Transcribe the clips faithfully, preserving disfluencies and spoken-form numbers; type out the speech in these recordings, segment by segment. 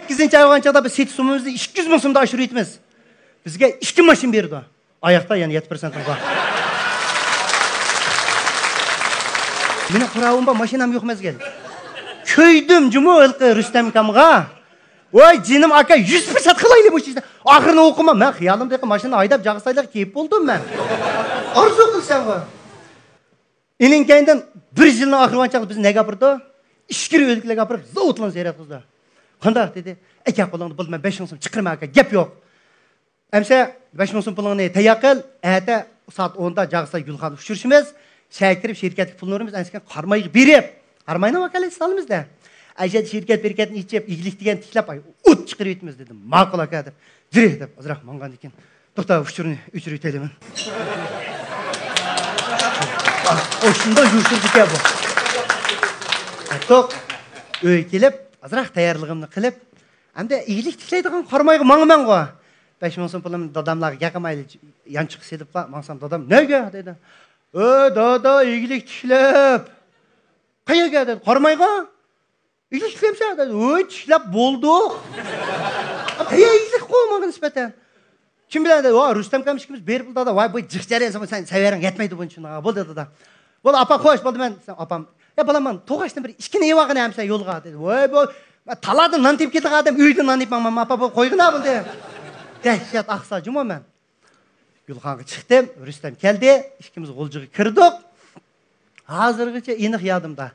سەككىزىنچى ئاي بولغان چاغدا بىز سېتىش سوممىمىزنى ئىككى يۈز مىڭ سومدا ئاشۇرۇۋېتىمىز. بىزگە ئىككى ماشىنا بېرىدۇ. ئاياقتا يەنە يەتتە پىرسەنت بار. مېنىڭ قورالىم بار، ماشىنام يوق مەزگىل. كۆيدۈم جۇمۇ ھېلىقى رۇستەم ئاكامغا. ۋاي جېنىم ئاكا، يۈز پىرسەنت قىلايلى مۇشۇ ئىشنى. ئاخىرىنى ئوقۇما. مەن خىيالىمدىكى ماشىنا ھەيدەپ جاغىسايلىغا كېلىپ بولدۇم مەن. ئارزۇ قىلساڭغۇ. ئېنىڭ كەينىدىن بىر يىلنىڭ ئاخىرى بولغان چاغدا بىزنى نەگە ئاپىرىدۇ؟ ئىچكىرى ئۆلكىلەرگە ئاپىرىپ زاۋۇتلارنى زىيارەت قىلىدۇ. قانداق دېدى؟ ئەكە قولۇڭدا بولدى، مەن بەش مىڭ سوم چىقىرىمەن ئاكا، گەپ يوق. ئەمسە بەش مىڭ سوم پۇلۇڭنى تەييار قىل، ئەتە سائەت ئوندا جاغىساي گۈلخانىدا ئۇچرىشىمىز. شەھەرگە كىرىپ شىركەتتىكى پۇلنى ئۇرىمىز، ئەنسىكەن قارامايغا بېرىپ، قاراماينىڭ ۋاكالىتى سالىمىز-دە. ئەشەدە شىركەت پىركەتنى ئېچىپ، ئىگىلىك دېگەن تىكلەپ، ئاي، ئوت چىقىرىۋېتىمىز دېدىم. ماقۇل ئاكا دەپ، جۈرى دەپ ئازراق ماڭغاندىن كېيىن، توختا، ئۇچۇرنى ئۆچۈرۈۋېتەيلى مەن. ئاشۇنداق يوشۇرىدىكەن بۇ. توق، ئۆيگە كېلىپ، ئازراق تەييارلىقىمنى قىلىپ، ئەمدى ئىگىلىك تىكلەيدىغان قارامايغا ماڭىمەنغۇ. بەش مىڭ سوم پۇلۇمنى داداملارغا گەپ قىلمايلى، يانچۇققا سېلىپلا ماڭسام، دادام، نەگە؟ دەيدۇ. ئۆ، دادا، ئىگىلىك تىكلەپ. قەيەرگە؟ دەيدۇ. قارامايغا. ئىگىلىك تىكلەمسەن؟ دەيدۇ. ۋوي، تىكلەپ بولدۇق. قەيەر ئىگىلىكقۇ ماڭا نىسبەتەن؟ كىم بىلەن؟ دەيدۇ. ۋا، رۇستەم ئاكام ئىككىمىز بېرىپ، دادا، ۋاي، بۇ جىق جەريان، سەن سەۋەرىڭ يەتمەيدۇ بۇنى چۈشىنىڭ، بولدى، دادا. بولدى، ئاپا، خوش، بولدى، مەن، سەن، ئاپام. يا، بالام، مانا توغاشتىن بىر ئىككىنى يەۋالغىنە ئەمسە يولغا، دېدى. ۋاي، بۇ، مەن تالادىن نان تېپىپ كېتىدىغان ئادەم ئۆيدىن نان يەپ ماڭماممۇ، ئاپا، بۇ قويغىنا بولدى. دەھشەت ئاقسا جۇمۇ مەن. گۈلخانغا چىقتىم، رۇستەم كەلدى، ئىككىمىز غۇلجىغا كىردۇق. ھازىرغىچە ئېنىق يادىمدا.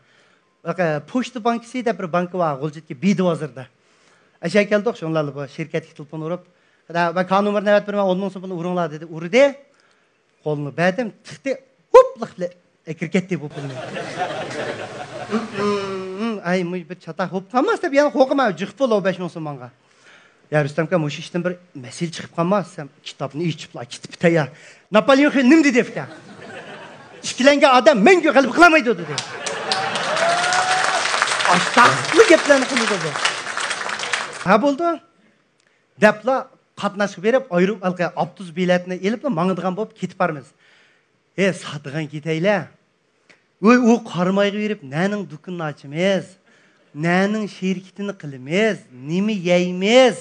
پوچتا بانكىسى دەپ بىر بانكا بار، غۇلجىدىكى بىدە بازىرىدا. ئەشە كەلدۇق، شۇڭلارلا بۇ شىركەتكە تېلېفون ئۇرۇپ، «مەن كارت نومۇرىنى ئەۋەتىپ بېرىمەن، ئون مىڭ سوم پۇلنى ئۇرۇڭلار» دېدى، ئۇردى. قولنى بەردىم، تىقتى، ھوپلىق بىلەن ئەكىرىپ كەتتى بۇ پۇلنى. ئاي، مۇ بىر چاتاق بولۇپ قالماس دەپ يەنە قورقىمەن، جىق پۇل ئۇ بەش مىڭ سوم ماڭا. يا رۇستەم ئاكا، مۇشۇ ئىشتىن بىر مەسىلە چىقىپ قالماس دېسەم، كىتابنى ئېچىپلا كېتىپ تەييار. ناپالېئون خىل نېمە دېدى ئۇكا؟ ئىككىلەنگەن ئادەم مەڭگۈ غەلىبە قىلالمايدۇ دېدى. ئاشتاقلا گەپلەرنى قىلىدۇ بۇ. ھە، بولدى. دەپلا قاتناشقا بېرىپ، ئايرو-، ھېلىقى ئاپتوبۇس بېلەتنى ئېلىپلا ماڭىدىغان بولۇپ كېتىپ بارىمىز. ھە، ساتىدىغان كېتەيلى. ۋوي، ئۇ قارامايغا بېرىپ، نەنىڭ دۇكىنىنى ئاچىمىز، نەنىڭ شىركىتىنى قىلىمىز، نېمە يەيمىز،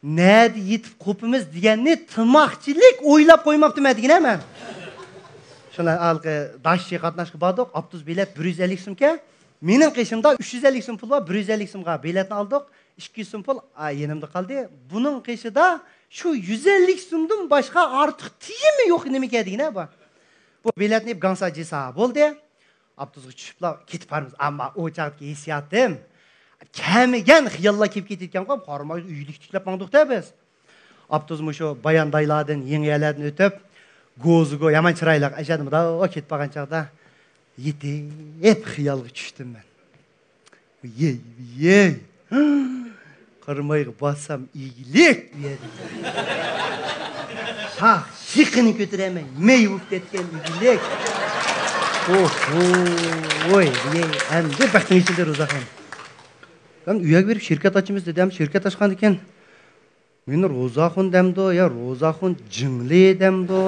نەدە يېتىپ قوپىمىز دېگەننى تاماقچىلىك ئويلاپ قويماپتىمەن دېگىنە مەن. شۇنداق ھېلىقى داشچى قاتناشقا باردۇق، ئاپتوبۇس بېلەت بىر يۈز ئەللىك سومكەن. مېنىڭ قېشىمدا ئۈچ يۈز ئەللىك سوم پۇل بار، بىر يۈز ئەللىك سومغا بېلەتنى ئالدۇق. ئىككى يۈز سوم پۇل، ئا، يېنىمدا قالدى. بۇنىڭ قېشىدا شۇ يۈز ئەللىك سومدىن باشقا ئارتۇق تىيىنمۇ يوق نېمىكەن دېگىنە بۇ. بۇ بېلەتنى يەپ گاڭسا جىسا بولدى. ئاپتوبۇسقا چۈشۈپلا كېتىپ بارىمىز. ئەمما ئۇ چاغدىكى ھېسسىياتىم، كەلمىگەن خىياللار كېلىپ كېتىدىكەنغۇ، قارىماي ئۆيلۈك تىكلەپ ماڭدۇق-دە بىز. ئاپتوبۇس مۇشۇ باياندايلاردىن، يېڭى يەرلەردىن ئۆتۈپ، گوزىگو يامان چىرايلىق ئەشەدە مۇنداق كېتىپ بارغان چاغدا، يېتىپ خىيالغا چۈشتۈم مەن. ۋىيەي، ۋىيەي. قارامايغا بارسام ئىگىلىك ئۇ يەردە. شاخ شېخىنى كۆتۈرەلمەي مەي بولۇپ كەتكەن ئىگىلىك. ئوھوي، ۋىيەي، ئەمدى بەختىڭ ئېچىلدى روزاخۇن. مەن ئۇ يەرگە بېرىپ شىركەت ئاچىمىز دېدىم، شىركەت ئاچقاندىن كېيىن مېنى روزاخۇن دەمدۇ يا روزاخۇن جىڭلى دەمدۇ؟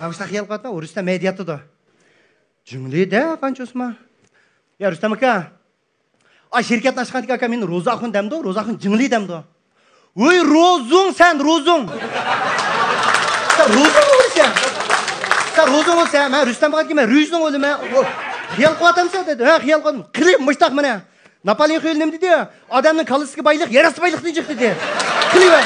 مەن مۇشۇنداق خىيال قىلىۋاتىمەن، ئۇ رۇستەم ھەيدە ياتىدۇ. جىڭلى دە قانچە ئوسما. يا رۇستەم ئاكا، ئا، شىركەتنى ئاچقاندىكى ئاكا مېنى روزاخۇن دەمدۇ، روزاخۇن جىڭلى دەمدۇ. ۋوي، روزۇڭ سەن، روزۇڭ. سەن روزۇڭ ئوغلى سەن. سەن روزۇڭ ئوغلى سەن، مەن رۇستەم ئاكا، مەن رۈزنىڭ ئوغلى مەن. ۋوي، خىيال قىلىۋاتامسەن دېدى. ھە، خىيال قىلدىم. قىلىپ مۇشتاق مانا. ناپالېئون خىل نېمە دېدى؟ ئادەمنىڭ كاللىسىدىكى بايلىق يەر ئاستى بايلىقتىن جىق دېدى. قىلىۋەر.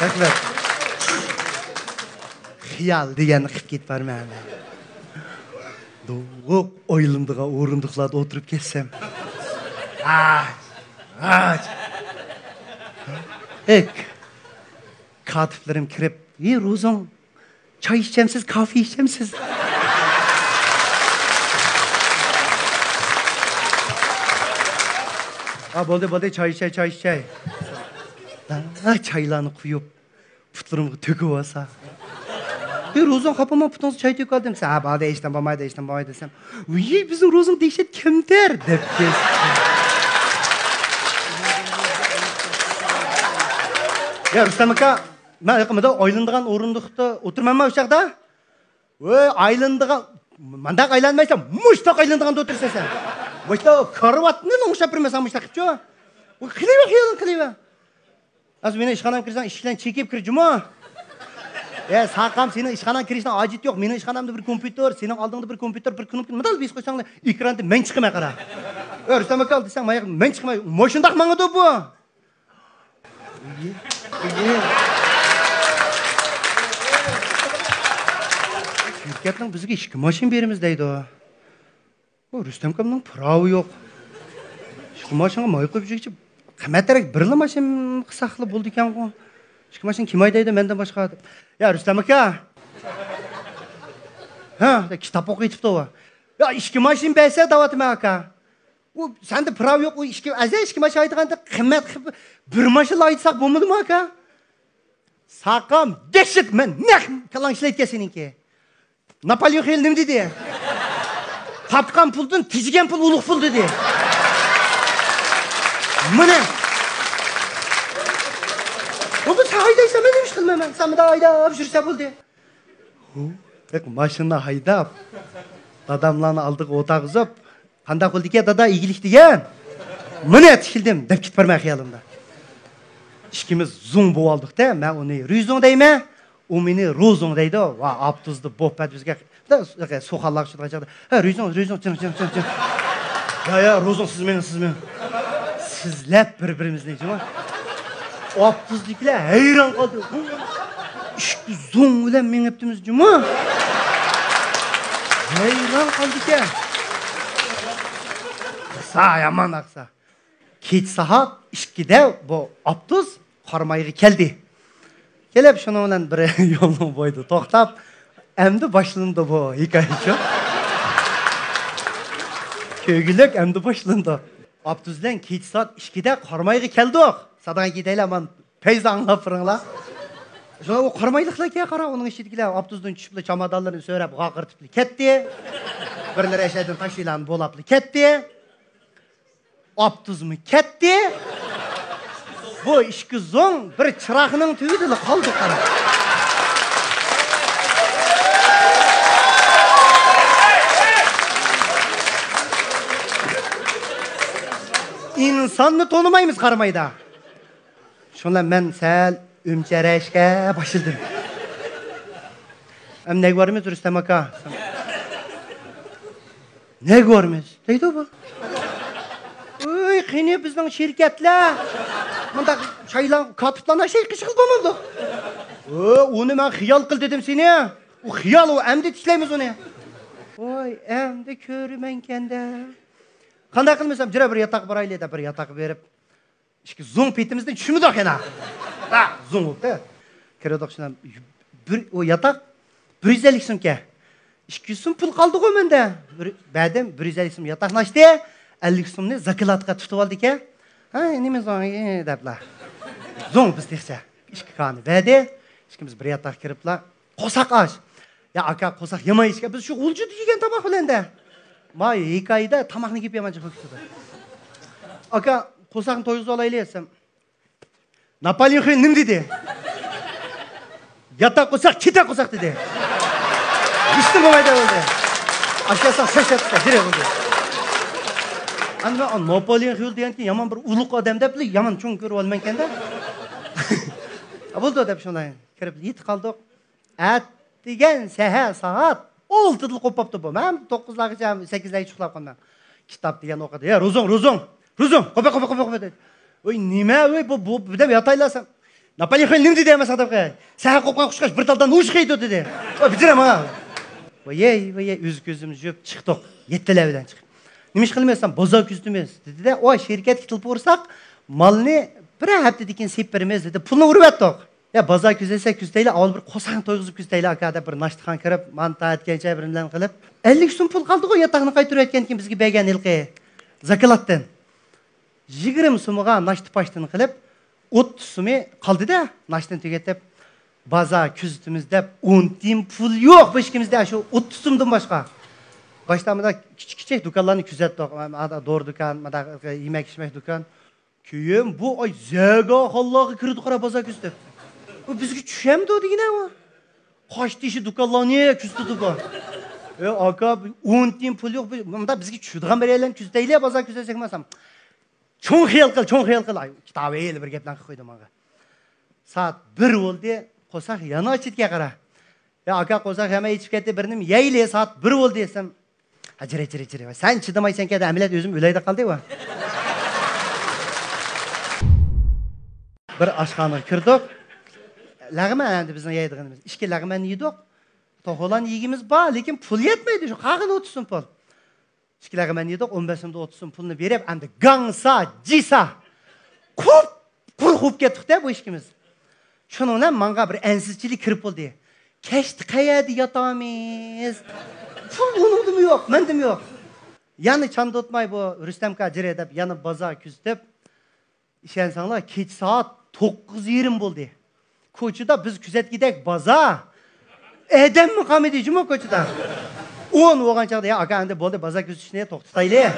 رەھمەت. خىيال دېگەننى قىلىپ كېتىپ بارىمەن. دوغۇق ئويلىنىدىغان ئورۇندۇقلاردا ئولتۇرۇپ كەتسەم. ئاچ، ئاچ. ئېك. كاتىپلىرىم كىرىپ، ھېي، روزۇڭ، چاي ئىچەمسىز، كافې ئىچەمسىز؟ ھا، بولدى، بولدى، چاي ئىچەي، چاي ئىچەي. ھا، چايلارنى قۇيۇپ، پۇتلىرىمغا تۆكۈۋالسا. ھېي، روزۇڭ، خاپا بولما، پۇتۇڭغا چاي تۆكۈۋالدىم دېسە، ھا، بولدى، ھېچنېمە بولمايدۇ، ھېچنېمە بولمايدۇ دېسەم، ۋىي، بىزنىڭ روزۇڭ دەھشەت كەمتەر دەپ كەتتى. يا رۇستەم ئاكا، مەن ھېلىقى مۇنداق ئويلىنىدىغان ئورۇندۇقتا ئولتۇرمامما ئۇ چاغدا؟ ۋوي، ئايلىنىدىغان، مانداق ئايلانمايسەن، مۇشتاق ئايلىنىدىغاندا ئولتۇرىسەن سەن. مۇشتاق كارىۋاتنى لوڭشاپ بېرىمەن ساڭا مۇشتاق قىلىپچۇ. ۋوي، قىلىۋەر، خىيالىڭ قىلىۋەر. ھازىر مېنىڭ ئىشخانامغا كىرسەڭ، ئىشىكلەرنى چېكىپ كىر جۇمۇ. ئە، ساقام، سېنىڭ ئىشخاناڭغا كىرىشنىڭ ھاجىتى يوق. مېنىڭ ئىشخانامدا بىر كومپيۇتېر، سېنىڭ ئالدىڭدا بىر كومپيۇتېر، بىر كنوپكا. مىدال بېسىپ قويساڭلا، ئېكراندا مەن چىقىمەن، قارا. ئە، رۇستەم ئاكا، دېسەڭ، ماياق، مەن چىقىمەن. مۇشۇنداق ماڭىدۇ بۇ. شىركەتنىڭ بىزگە ئىككى ماشىنا بېرىمىز دەيدۇ. بۇ رۇستەم ئاكامنىڭ پىراۋى يوق. ئىككى ماشىنىغا ماي قۇيۇپ يۈرگۈچە، قىممەترەك بىرلا ماشىنا قىلساقلا بولىدىكەنغۇ. ئىككى ماشىنا كىم ھەيدەيدۇ مەندىن باشقا؟ يا رۇستەم ئاكا. ھە، كىتاب ئوقۇۋېتىپتۇ ئۇ. يا ئىككى ماشىنا بەرسە دەۋاتىمەن ئاكا. ئۇ سەندە پىراۋ يوق، ئۇ ئىككى ئەزە ئىككى ماشىنا ھەيدىغاندا قىممەت قىلىپ بىر ماشىنا ھەيدىساق بولمىدىمۇ ئاكا؟ ساقام، دەھشەت، مەن نەق كاللاڭ ئىشلەيدىكەن سېنىڭكى. ناپالېئون خېلى نېمە دېدى؟ تاپقان پۇلدىن تېجىگەن پۇل ئۇلۇغ پۇل دېدى. مانا. بولدى، سەن ھەيدەيسەن، مەن نېمە ئىش قىلىمەن مەن؟ سەن مۇنداق ھەيدەپ يۈرسە بولدى. بەك ماشىنا ھەيدەپ، داداملارنى ئالدىغا ئولتۇرغۇزۇپ، قانداق بولدىكەن دادا ئىگىلىك دېگەن؟ مانا تىكىلدىم دەپ كېتىپ بارىمەن خىيالىمدا. ئىككىمىز زوڭ بولۇۋالدۇق-دە، مەن ئۇنى رۈزوڭ دەيمەن، ئۇ مېنى روزوڭ دەيدۇ. ۋا ئاپتوبۇستا بوپەت بىزگە سۇخانلارغا چۈشىدىغان چاغدا، ھە، رۈزوڭ، رۈزوڭ، جىڭ، جىڭ، جىڭ، جىڭ. يا، يا، روزوڭ سىز مېنىڭ، سىز مېنىڭ. سىزلەپ بىر-بىرىمىزنى جۇما. ئاپتوبۇسدىكىلەر ھەيران قالدى. ئىككى زوڭ بىلەن مېڭىپتىمىز جۇما. ھەيران قالدىكەن. ئاقسا، يامان ئاقسا. كېچە سائەت ئىككىدە بۇ ئاپتوبۇس قارامايغا كەلدى. كېلىپ شۇنىڭ بىلەن بىر يولنىڭ بويىدا توختاپ، ئەمدى باشلىنىدۇ بۇ ھېكايىچۇ. كۆگۈلۈك ئەمدى باشلىنىدۇ. ئاپتوبۇس بىلەن كېچە سائەت ئىككىدە قارامايغا كەلدۇق. ساداڭ كېتەيلى ئامان. پەيزى ئاڭلاپ بېرىڭلار. شۇڭا ئۇ قارامايلىقلار كەل قارا، ئۇنىڭ ئىچىدىكىلەر ئاپتوبۇسدىن چۈشۈپلا، چامادانلىرىنى سۆرەپ، غاقىرىتىپلا كەتتى. بىرلىرى ئەشەدىن تاشۋىلانى بولاپلا كەتتى. ئاپتوبۇسمۇ كەتتى. بۇ ئىككى زوڭ بىر چىراغنىڭ تۈۋىدىلا قالدى قارا. ئىنساننى تونۇمايمىز قارامايدا. شۇڭا مەن سەل ئۈمچەرەشكە باشلىدىم. ئەم نەگە بارىمىز، رۇستەم ئاكا؟ نەگە بارىمىز؟ دەيدۇ بۇ. ئۆي، قېنى بىزنىڭ شىركەتلەر؟ مۇنداق شايلان، كاتىپلارنىڭ شەي قىشقىل بولمامدۇ؟ ئۆ، ئۇنى مەن خىيال قىل دېدىم سېنى. ئۇ خىيال، ئۇ ئەمدى تىكلەيمىز ئۇنى. ۋاي، ئەمدى كۆرىمەنكەندە. قانداق قىلمىسام، جۈرە بىر ياتاققا بارايلى دەپ بىر ياتاققا بېرىپ، ئىككى زوڭ پېتىمىزدىن چۈشمىدۇق يەنە. ھە، زوڭ بوپتۇ. كىرىۋاتاق شۇنداق بىر، ئۇ ياتاق بىر يۈز ئەللىك سومكەن. ئىككى يۈز سوم پۇل قالدىغۇ مەندە. بىر، بەردىم، بىر يۈز ئەللىك سوم ياتاقنى ئاچتى. ئەللىك سومنى زاكلادقا تۇتۇۋالدىكەن. ھە، نېمە زوڭ، ئى، دەپلا. زوڭ بىز تېخىچە. ئىككى كانى بەردى. ئىككىمىز بىر ياتاققا كىرىپلا، قورساق ئاچ. يا ئاكا، قورساق يامان ئېچىكەن. بىز شۇ غۇلجىدا يېگەن تاماق بىلەن-دە. ما ھېكايىدە تاماقنىڭ گېپى يامان چىقىپ كېتىدۇ. ئاكا، قورساقنى تويغۇزۇۋالايلى دېسەم، ناپالېئون خىل نېمە دېدى؟ ياتا قورساق، كېتە قورساق دېدى. ھېچنېمە بولمايدۇ بولدى. ئاشۇ ياساق سەشەتسە جىرە بولدى. ئەمدى مەن ناپالېئون خىل دېگەنكى يامان بىر ئۇلۇغ ئادەم دەپلا يامان چوڭ كۆرۈۋالىمەنكەن-دە. بولدى دەپ شۇنداق كىرىپ يېتىپ قالدۇق. ئەتىگەن سەھەر سائەت ئالتىدىلا قوپۇپ قاپتۇ بۇ. مەن توققۇزلارغىچە، سەككىزلەرگىچە ئۇخلاپ قالدىم. كىتاب دېگەن ئوقۇدى. يا، روزۇڭ، روزۇڭ، روزۇڭ، قوپە، قوپە، قوپە، قوپە دېدى. ۋوي، نېمە، ۋوي، بۇ، بۇ، بۇ دەپ ياتايلا دېسەم. ناپالېئون خىل نېمە دېدى ئەمەسە دەپ قوي. سەھەر قوپقان قۇشقاچ بىر تالدان ئۇچۇش قىيدۇ دېدى. ۋوي، بىجىرە ماڭا. ۋوي، يەي، ۋوي، يەي، ئۆز كۆزىمىز يۇيۇپ چىقتۇق. يەتتىلەر بىلەن چىقىپ. نېمە ئىش قىلىمىز دېسەم، بازار كۆزىتىمىز دېدى-دە، ئۇ شىركەتكە تېلېفون ئۇرساق، مالنى بىرەر ھەپتىدىن كېيىن سېلىپ بېرىمىز دېدى. پۇلنى ئۇرۇۋەتتۇق. يا، بازار كۆزەتسەك كۆزىتەيلى، ئاۋۋال بىر قورساقنى تويغۇزۇپ كۆزىتەيلى، ئاكا، دەپ بىر ناشتىخانىغا كىرىپ، مانتا ئەتكەنچە بىر نېمىلەرنى قىلىپ، ئەللىك سوم پۇل قالدىغۇ، ياتاقنى قايتۇرۇۋەتكەندىن كېيىن بىزگە بەرگەن ھېلىقى زاكلادتىن. يىگىرمە سومىغا ناشتا پاشتىنى قىلىپ، ئوتتۇز سومى قالدى-دە، ناشتىنى تۈگىتىپ، بازار كۆزىتىمىز دەپ، ئون تىيىن پۇل يوق بۇ ئىككىمىزدە، شۇ ئوتتۇز سومدىن باشقا. باشتا مۇنداق كىچىك-كىچىك دۇكانلارنى كۆزەتتۇق. دورا دۇكان، مۇنداق يېمەك-ئىچمەك دۇكان. كېيىن بۇ ئاي زەگاخانلارغا كىرىدۇ، قارا، بازار كۆزىتىپ. بۇ بىزگە چۈشەمدۇ دېگىنە ئۇ. قاشتېشى دۇكانلارنى كۆزىتىدۇ بۇ. ئە، ئاكا، ئون تىيىن پۇل يوق. بۇ، مۇنداق بىزگە چۈشىدىغان بىر يەرلەرنى كۆزىتەيلى، بازار كۆزەتسەك ئەمەسمۇ. چوڭ خىيال قىل، چوڭ خىيال قىل. ئاي، كىتابى ھېلى بىر گەپلەرنى قىلىپ قويدى ماڭا. سائەت بىر بولدى، قورساق يەنە ئاچىدىكەن قارا. يا ئاكا، قورساق يەنە ئېچىپ كەتتى، بىر نېمە يەيلى، سائەت بىر بولدى دېسەم، ھە، جىرە، جىرە، جىرە. سەن چىدىمايسەنكەن دە، ئەمەلىيەتتە ئۆزۈم ئۆلەيدە قالدى ۋە. بىر ئاشخانىغا كىردۇق. لەغمەن ئەمدى بىزنىڭ يەيدىغىنىمىز. ئىككى لەغمەن يېدۇق. توخۇلان يېگىمىز بار، لېكىن پۇل يەتمەيدۇ، شۇ قاغىلى ئولتۇرسۇن پۇل. ئىككى لەغمەن يېدۇق، ئون بەش سومدىن ئوتتۇز سوم پۇلنى بېرىپ، ئەمدى گاڭسا، جىسا، قۇپ قۇرۇق بولۇپ كەتتۇق-دە بۇ ئىككىمىز. شۇنىڭ بىلەن ماڭا بىر ئەنسىزچىلىك كىرىپ بولدى. كەچتە قەيەردە ياتامىز؟ پۇل ئۇنىڭدىمۇ يوق، مەندىمۇ يوق. يەنە چاندۇرتماي بۇ رۇستەم كاجىرى دەپ يەنە بازار كۆزىتىپ، ئىشەنسەڭلار، كېچە سائەت توققۇز يېرىم بولدى. كوچىدا بىز كۆزەتكۈدەك بازار. ئادەممۇ قالمىدى جۇمۇ كوچىدا. ئون بولغان چاغدا، يا ئاكا، ئەمدى بولدى، بازار كۆزىتىشنى توختىتايلى.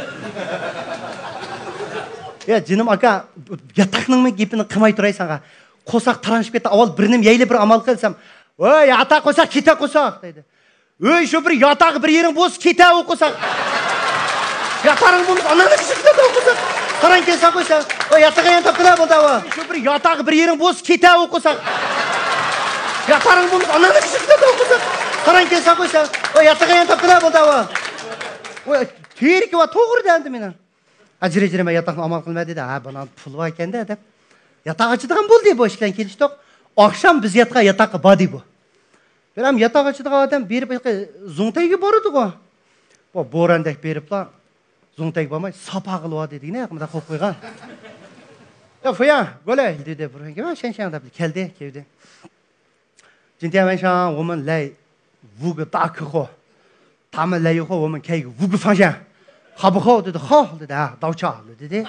يا جېنىم ئاكا، ياتاقنىڭمۇ گېپىنى قىلماي تۇراي ساڭا. قورساق تاراشىپ كەتتى، ئاۋۋال بىر نېمە يەيلى، بىر ئامال قىل دېسەم، ۋاي، ياتاق قورساق، كېتە قورساق دەيدۇ. ئۆي، شۇ بىر ياتاق بىر يېرىڭ بولسا كېتە ئۇ قورساق. ياتارىڭ بولمىسا ئاناڭنى كىشى كېتە ئۇ قورساق. قاراڭ كەلسە قويسا. ئۇ ياتىقى يەنە تاپقىلە بولدى ئۇ. شۇ بىر ياتاق بىر يېرىڭ بولسا كېتە ئۇ قورساق. ياتارىڭ بولمىسا ئاناڭنى كىشى كېتە ئۇ قورساق. قاراڭ كەلسە قويسا. ئۇ ياتىقى يەنە تاپقىلە بولدى ئۇ. ئۇ تېرىكى بار توغرا دەمدى مېنىڭ. ئەجرى جىرىمە ياتاقنى ئامال قىلما دېدى. ھە، بۇنىڭ پۇلى بار ئىكەندە دەپ. ياتاق ئاچىدىغان بولدى، بۇ ئىككىلەن كېلىشتۇق. ئاخشام بىز ياتقان ياتاققا باردى بۇ. بىرەم ياتاق ئاچىدىغان ئادەم بېرىپ زۇڭتەيگە بارىدىغۇ. بۇ بورەندەك بېرىپلا زۇڭتەيگە بارماي ساپا قىلىۋالدى دېگىنە، مۇنداق قويۇپ قويغان. يا فۇيا، گولەي دېدى بۇ. شەنشەڭ دەپ كەلدى، كەلدى. 今天晚上我们来五个大客户，他们来以后，我们开一个五个房间，好不好？dedi. 好 dedi. Ha, 倒茶 dedi.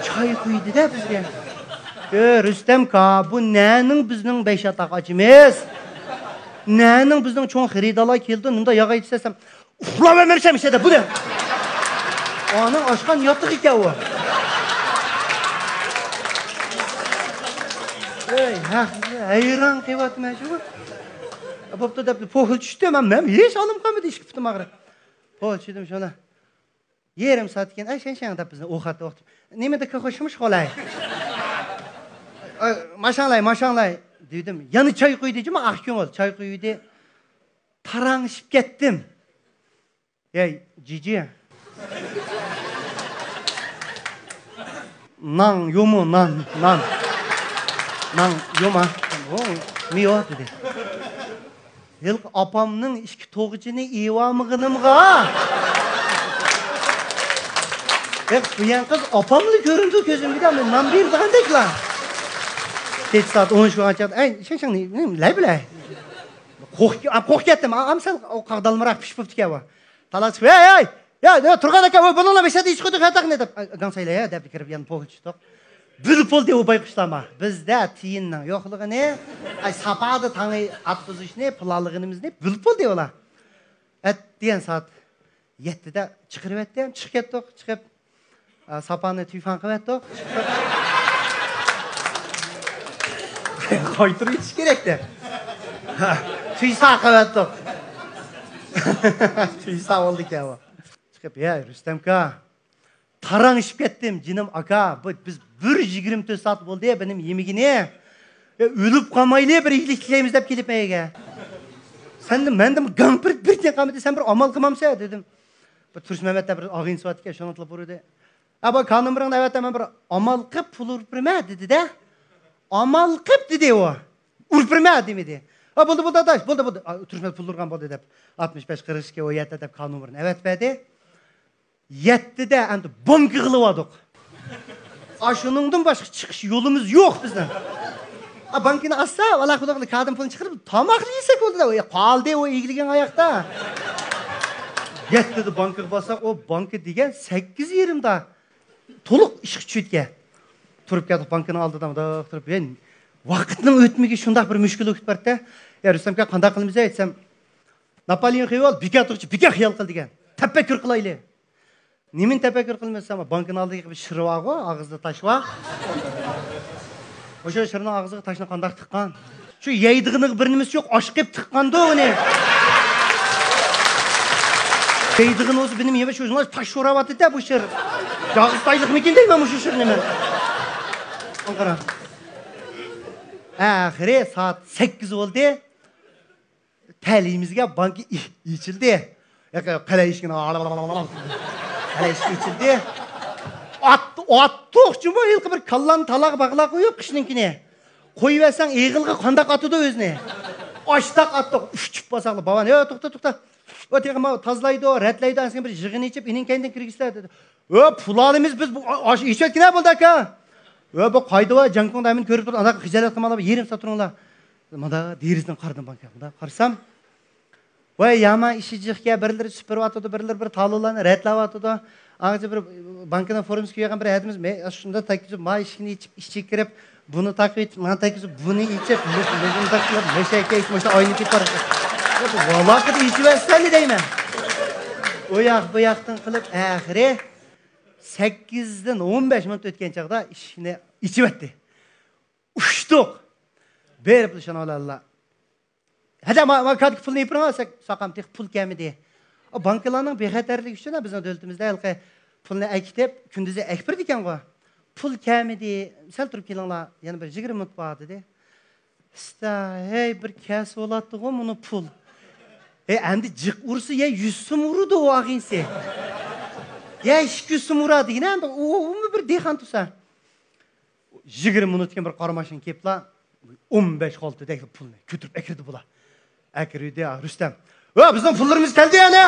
چاي قۇيدى دە بىزگە. ئۆ، رۇستەم كا، بۇ نەنىڭ بىزنىڭ بەش ياتاق ئاچىمىز؟ نەنىڭ بىزنىڭ چوڭ خېرىدارلار كېلىدۇ، نېمىنداق ياغاي دېسەم، ئۇخلاۋەرمەمسەن ئىچىدە بۇنى. ئانىڭ ئاچقان ياتىقى ئىكەن ئۇ. ئەي، ھە، ھەيران قېلىۋاتىمەن شۇ. بوپتۇ دەپ پوھىل چۈشتى، مەن، مەن ھېچ ھالىم قالمىدى، ئىككى پۇتۇم ئاغرىپ. پوھىل چۈشتۈم شۇنى. يېرىم سائەت كېيىن، ئەي، شەنشەڭ دەپ بىزنى ئوخاتتى ئوقۇتۇپ. نېمىدە كۆكوشمۇش قولاي. ئەي، ماشاڭلاي، ماشاڭلاي دېدىم. يەنە چاي قۇيدى جۇمۇ، ئاق كۆڭۈل چاي قۇيدى. تاراڭشىپ كەتتىم. يەي، جىجى. ناڭ يومۇ، نان، نان. ناڭ يوما. ئۇ، مىيو دېدى. ھېلىقى ئاپامنىڭ ئىككى توغىچىنى ئېۋالمىغىنىمغا. ھېلىقى سۇيەن قىز ئاپاملا كۆرۈندى كۆزۈمگە، مەن نان بېرىدىغاندەكلا. كېچە سائەت ئون ئۈچ بولغان چاغدا، ئەي، شەڭشەڭ نېمە، نېمە، لەي بىلەي. قورق-، قورقۇپ كەتتىم. ئا-، ئەمسە قاغدالمىراق پىش بوپتىكەن بۇ. تالاچىق، ھەي، ھەي! يا، يا، تۇرغان ئاكا، ۋاي، بۇنىڭلا بەشەدە ئىش قويدۇق، ياتاقنى دەپ، گاڭسايلا، يا، دەپ كىرىپ يەنە پوغا چۈشتۇق. بىلىپ بولدى ئۇ بايقۇشلارما. بىزدە تىيىننىڭ يوقلۇقىنى، ئاي، ساپادا تاڭى ئاتقۇزۇشنى پىلانلىغىنىمىزنى بىلىپ بولدى ئۇلار. ئەتىگەن سائەت يەتتىدە چىقىرىۋەتتى، چىقىپ كەتتۇق، چىقىپ، ئا، ساپانى تۈيفەن قىلىۋەتتۇق. قايتۇرۇۋېتىش كېرەكتە. تۈيسا قىلىۋەتتۇق. تۈيسا بولدىكەن ئۇ. چىقىپ، يا، رۇستەمكا، تاراڭشىپ كەتتىم، جېنىم ئاكا. بۇ، بىز بىر يىگىرمە تۆت سائەت بولدى، بىنىم يېمىگىنى. يا، ئۆلۈپ قالمايلى، بىر ئىگىلىك تىلەيمىز دەپ كېلىپ مەيگە. سەندىن، مەندىن گاڭ بىر، بىر تىيىن قالمىدى، سەن بىر ئامال قىلمامسەن دېدىم. بىر تۇرسۇن مەمەت دەپ بىر ئاغىنىسى بار ئىكەن، شۇنىڭغا تېلېفون ئۇردى. ئە، بۇ كارت نومۇرۇڭنى ئەۋەت، مەن بىر ئامال قىلىپ پۇل ئۇرۇپ بېرىمەن دېدى-دە. ئامال قىلىپ دېدى ئۇ. ئۇرۇپ بېرىمەن دېمىدى. ئە، بولدى، بولدى، ئاداش، بولدى، بولدى. ئە، تۇرسۇن مەمەت پۇل ئۇرغان بولدى دەپ، ئاتمىش بەش قىرىق ئىككى ئون يەتتە دەپ كارت نومۇرىنى ئەۋەتىپ بەردى. يەتتىدە ئەمدى بانكىغا ئېلىۋالدۇق. ئاشۇنىڭدىن باشقا چىقىش يولىمىز يوق بىزنىڭ. ئا، بانكىنى ئاچسا، ۋالا خۇدا قىلدى، كاردىن پۇلنى چىقىرىپ، تاماقلا يېسەك بولدى-دە. ئۇ قالدى، ئۇ ئىگىلىگەن ئاياقتا. يەتتىدە بانكىغا بارساق، ئۇ بانكا دېگەن سەككىز يېرىمدا تولۇق ئىشقا چۈشىدىكەن. تۇرۇپ كەتتۇق بانكىنىڭ ئالدىدا، مۇنداق تۇرۇپ، يەنە ۋاقىتنىڭ ئۆتمىكى شۇنداق بىر مۈشكۈل بولۇپ كەتتى. يا، رۇستەمكا، قانداق قىلىمىز دېسەم، ناپالېئون خىيال، بىكار تۇرغۇچە بىكار خىيال قىل دېگەن. تەپەككۇر قىلايلى. نېمىنى تەپەككۇر قىلىمىز دېسەم، بانكىنىڭ ئالدىدىكى بىر شىر بارغۇ، ئاغزىدا تاش بار. ئوشۇ شىرنىڭ ئاغزىغا تاشنى قانداق تىققان؟ شۇ يەيدىغىنىغا بىر نېمىسى يوق، ئاشقىپ تىققاندۇ ئۇنى. يەيدىغىنى بولسا بىر نېمە يېمەي، شۇ تاش شوراۋاتىدۇ بۇ شىر. ياغىستايلىقمىكىن دەيمەن مۇشۇ شىر نېمە. قارا. ئاخىرى سائەت سەككىز بولدى. تەلىيىمىزگە بانكا ئېچىلدى. قەلە ئىشىكىنى، قەلە ئىشىكى ئېچىلدى. ئات-، ئاتتۇق جۇمۇ ھېلىقى بىر كاللانى تالاغا باغلاپ قويۇپ قىشنىڭكىنى. قويۇۋەرسەڭ ئېغىلغا قانداق ئاتىدۇ ئۆزىنى؟ ئاشتاق ئاتتۇق. ئۇچۇپ باساقلا بابان، يا توختا، توختا. ئۇ تېخى ماۋۇ تازىلايدۇ، رەتلەيدۇ، ئەنسىڭ بىر يىغىنى ئېچىپ ئېنىڭ كەينىدىن كىرگۈزسىلە دېدى. ئۆ، پۇل ئالىمىز بىز، بۇ ئاش ئىچىۋەتكىنە بولدى ئاكا. ئۆ، بۇ قايدا ۋە جاڭكۇڭدا ھەممىنى كۆرۈپ تۇرۇپ، ئانداق خىجالەت قىلماڭلار، يېرىم سائەت تۇرۇڭلار. مۇندا دېرىزىدىن قارىدىم بانكا. مۇندا قارىسام، ۋاي يامان ئىشى جىقكەن، بىرلىرى سۈپۈرۈۋاتىدۇ، بىرلىرى بىر تالونلارنى رەتلەۋاتىدۇ. ئاڭغىچە بىر بانكىنىڭ فورمىسى كىيگەن بىر ھەدىمىز، مەن شۇنداق تەگكۈزۈپ، ما ئىشىكنى ئېچىپ ئىچىگە كىرىپ، بۇنى تاقىۋېتىپ، مانا تەگكۈزۈپ، بۇنى ئېچىپ، مۇ-، مۇ-، مۇنداق قىلىپ، مەشەكە ئېچىپ، مۇشۇ ئاينى كېتىپ بارىدۇ. ۋالاقىدا ئېچىۋەتسەن دەيمەن. ئۇ ياق، بۇ ياقتىن قىلىپ، ئاخىرى سەككىزدىن ئون بەش مىنۇت ئۆتكەن چاغدا ئىشىكنى ئېچىۋەتتى. ئۇچتۇق. بېرىپلا شۇنىڭ بىلەنلا. ھەدە، ما، ما كارتىدىكى پۇلنى يېپىرىڭ، ساقام تېخى پۇل كەلمىدى. ئا، بانكىلارنىڭ بىخەتەرلىكى ئۈچۈن بىزنىڭ دۆلىتىمىزدە ھېلىقى پۇلنى ئەكېتىپ، كۈندۈزى ئەكىپ بېرىدىكەنغۇ. پۇل كەلمىدى، سەل تۇرۇپ كېلىڭلار، يەنە بىر يىگىرمە مىنۇت بار، دېدى. ئىستا، ھەي، بىر كەلسە بولاتتىغۇ مۇنۇ پۇل. ھەي، ئەمدى جىق ئۇرسا، يە يۈز سوم ئۇرىدۇ ئۇ ئاغىنىسى. يە ئىككى يۈز سوم ئۇرا دېگىنە، ئەمدى ئۇ، ئۇمۇ بىر دېھقان تۇرسا. يىگىرمە مىنۇتتىن كېيىن بىر قارا ماشىنا كېلىپلا، ئون بەش خالتىدەك پۇلنى كۆتۈرۈپ ئەكىردى بۇلار. ئەكىردى، رۇستەم. ۋە، بىزنىڭ پۇللىرىمىز كەلدى يەنە.